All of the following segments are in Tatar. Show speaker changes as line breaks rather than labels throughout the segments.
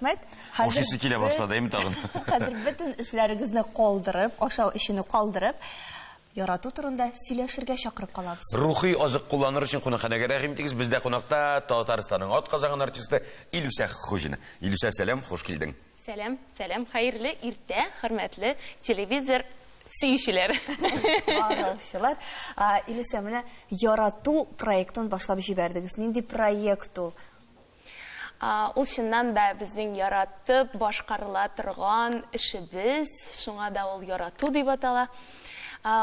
рәхмәт.
Ашыйсы килә башлады, әйме тагын.
Хәзер бөтен эшләрегезне калдырып, ашау эчүне калдырып, ярату турында сөйләшергә чакырып калабыз.
Рухи азык кулланыр өчен кунакханәгә рәхим итегез. Бездә кунакта Татарстанның атказанган артисты Илүсә Хуҗина. Илүсә, сәлам, хуш килдең.
Сәлам, сәлам, хәерле иртә, хөрмәтле телевизор сөючеләр.
Караучылар. Илүсә, менә Ярату проектын башлап җибәрдегез. Нинди проект ул?
Ул чыннан да безнең яратып башкарыла торган эшебез, шуңа да ул Ярату дип атала.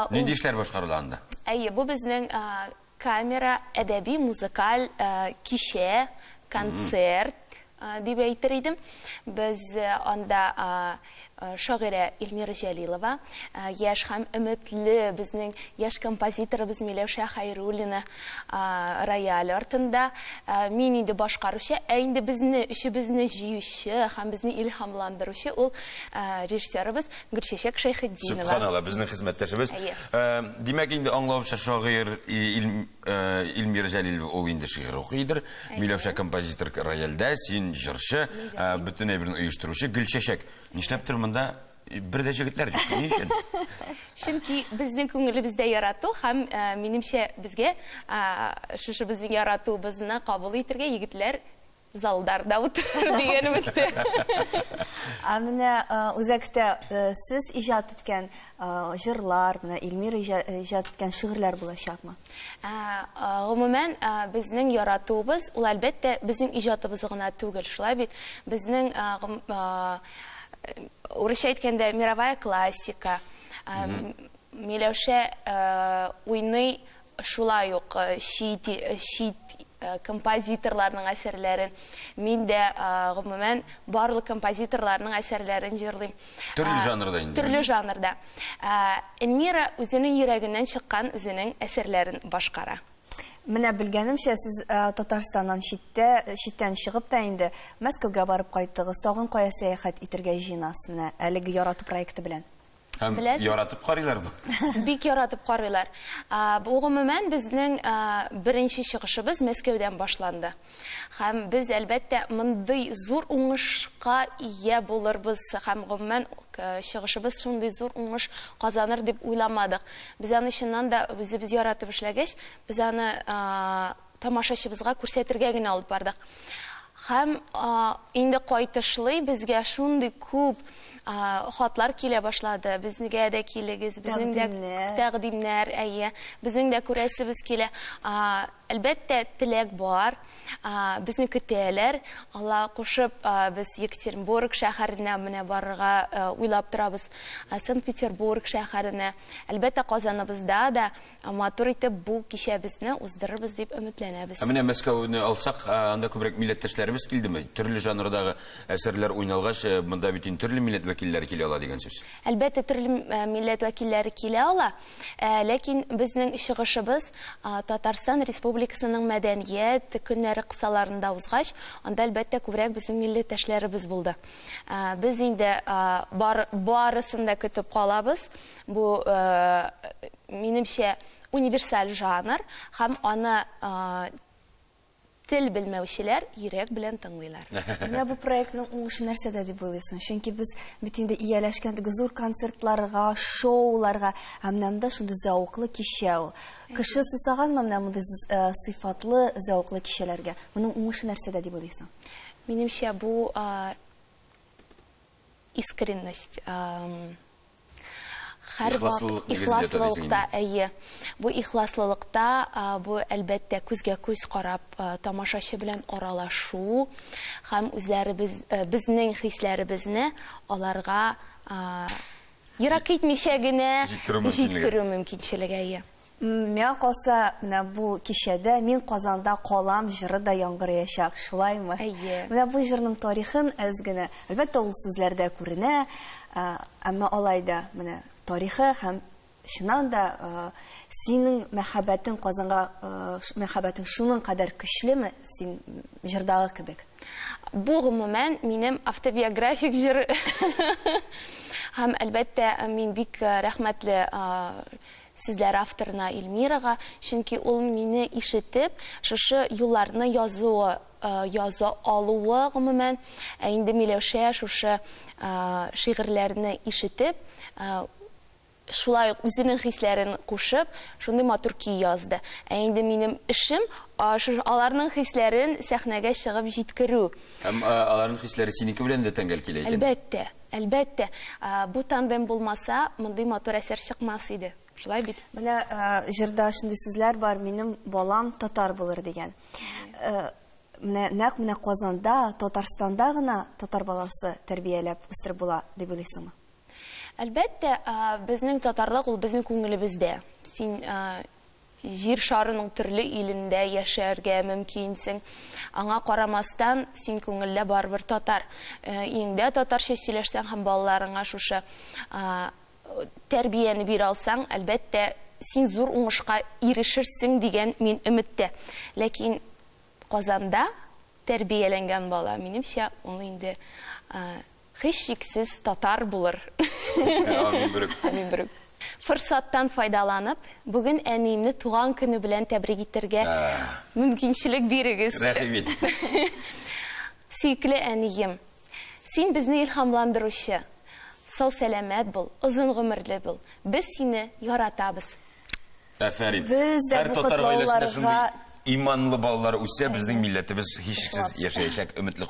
Нинди эшләр башкарыла анда?
Әйе, бу безнең камера әдәби музыкаль кичә, концерт дип әйтер идем. Без анда шагыйрә Эльмира Җәлилова, яшь һәм өметле безнең яшь композиторыбыз Миләүшә Хәйруллина рояль артында, мин инде башкаручы, ә инде безне, өчебезне җыючы һәм безне илһамландыручы ул режиссерыбыз Гөлчәчәк Шәйхетдинова.
Сөбханалла, безнең хезмәттәшебез.
Әйе.
Димәк, инде аңлавымча, шагыйрь Эльмира Җәлилова ул инде шигырь укыйдыр, Миләүшә композитор рояльдә, син җырчы, бөтен әйберне оештыручы. Гөлчәчәк, нишләптер монда бер дә җегетләр юк, ни өчен?
Чөнки безнең күңелебездә ярату һәм, минемчә, безгә шушы безнең яратуыбызны кабул итергә егетләр залдарда утырыр дигән өметтә.
Ә менә үзәктә сез иҗат иткән җырлар, менә Эльмира иҗат иткән шигырьләр булачакмы?
Гомумән, безнең яратуыбыз, ул әлбәттә безнең иҗатыбыз гына түгел, шулай бит? Безнең, урысча әйткәндә, мировая классика. Миләүшә уйный Шулай ук чит чит композиторларның әсәрләрен, мин дә, гомумән, барлык композиторларның әсәрләрен җырлыйм.
Төрле жанрда инде.
Төрле жанрда. Эльмира үзенең йөрәгеннән чыккан үзенең әсәрләрен башкара.
Менә белгәнемчә, сез Татарстаннан читтә, читтән чыгып та инде Мәскәүгә барып кайттыгыз. Тагын кая сәяхәт итергә җыенасыз менә әлеге Ярату проекты белән?
Һәм
Беләсез-
яратып карыйлармы?
Бик яратып карыйлар. Бу гомумән безнең беренче чыгышыбыз Мәскәүдән башланды. Һәм без, әлбәттә, мондый зур уңышка ия булырбыз һәм гомумән чыгышыбыз шундый зур уңыш казаныр дип уйламадык. Без аны чыннан да үзебез яратып эшләгәч, без аны тамашачыбызга күрсәтергә генә алып бардык. Һәм инде кайтышлый безгә шундый күп хатлар килә башлады. Безгә дә килегез, безнең дә тәкъдимнәр, әйе, безнең дә күрәсебез килә. Әлбәттә, теләк бар, безне көтәләр. Алла кушып, без Екатеринбург шәһәренә менә барырга уйлап торабыз, Санкт-Петербург шәһәренә. Әлбәттә, Казаныбызда да Матур итеп бу кичәбезне уздырырбыз дип өметләнәбез.
Ә менә Мәскәүне алсак, анда күбрәк милләттәшләребез килдеме? Төрле жанрдагы әсәрләр уйналгач, монда бит инде төрле милләт вәкилләре килә ала дигән сүз.
Әлбәттә, төрле милләт вәкилләре килә ала. Ләкин безнең чыгышыбыз Татарстан Республикасының мәдәният көннәре кысаларында узгач, анда, әлбәттә, күбрәк безнең милләттәшләребез булды. Без инде барысын да көтеп калабыз. Бу, минемчә, универсаль жанр һәм аны тел белмәүчеләр йөрәк белән тыңлыйлар.
Менә бу проектның уңышы нәрсәдә дип уйлыйсың? Чөнки без бит инде ияләшкән теге зур концертларга, шоуларга, ә менә монда шундый зәвыклы кичә ул. Кеше сусаганмы менә мондый сыйфатлы, зәвыклы кичәләргә? Моның уңышы нәрсәдә дип уйлыйсың?
Минемчә, бу искренность,
Ихласлылык нигезендә тора дисең
инде. Әйе. Бу ихласлылыкта, бу, әлбәттә, күзгә-күз карап, тамашачы белән аралашу һәм үзләребез, безнең хисләребезне аларга ерак китмичә генә җиткерү мөмкинчелеге, әйе.
Миңа калса, менә бу кичәдә Мин Казанда калам җыры да яңгыраячак, шулаймы?
Әйе.
Менә бу җырның тарихын әз генә, әлбәттә, ул сүзләрдә күренә, әмма алай да менә тарихы һәм чыннан да синең мәхәббәтең Казанга мәхәббәтең шуның кадәр көчлеме, син җырдагы кебек?
Бу, гомумән, минем автобиографик җыр. Һәм, әлбәттә, мин бик рәхмәтле. Сүзләр авторына Эльмирага, чөнки ул мине ишетеп, шушы юлларны язуы, яза алуы гомумән, ә инде Миләүшә шушы шигырьләрне ишетеп, шулай ук үзенең хисләрен кушып, шундый матур көй язды. Ә инде минем эшем, аларның хисләрен сәхнәгә чыгып җиткерү.
Һәм аларның хисләре синеке белән дә тәңгәл килә икән.
Әлбәттә, әлбәттә. Бу тандем булмаса, мондый матур әсәр чыкмас иде. Шулай бит?
Менә җырда шундый сүзләр бар, минем балам татар булыр дигән. Менә нәкъ менә Казанда, Татарстанда гына татар баласы тәрбияләп үстереп була дип уйлыйсыңмы?
Әлбәттә, безнең татарлык ул безнең күңелебездә. Син Җир шарының төрле илендә яшәргә мөмкинсең. Аңа карамастан, син күңелдә барыбер татар. Өеңдә татарча сөйләшсәң һәм балаларыңа шушы тәрбияне бирә алсаң, әлбәттә, син зур уңышка ирешерсең дигән мин өметтә. Ләкин Казанда тәрбияләнгән бала, минемчә, ул инде һичшиксез татар булыр.
Амин берүк.
Амин берүк. Форсаттан файдаланып, бүген әниемне туган көне белән тәбрик итәргә мөмкинчелек бирегез.
Рәхим ит.
Сөекле әнием, син безне илһамландыручы. Сау-сәламәт бул, озын гомерле бул. Без сине яратабыз.
Афәрин.
Без дә
Һәр
бу
татар гаиләсендә
котлауларга
шундый иманлы балалар үссә, безнең милләтебез һичшиксез яшәячәк, өметле кул.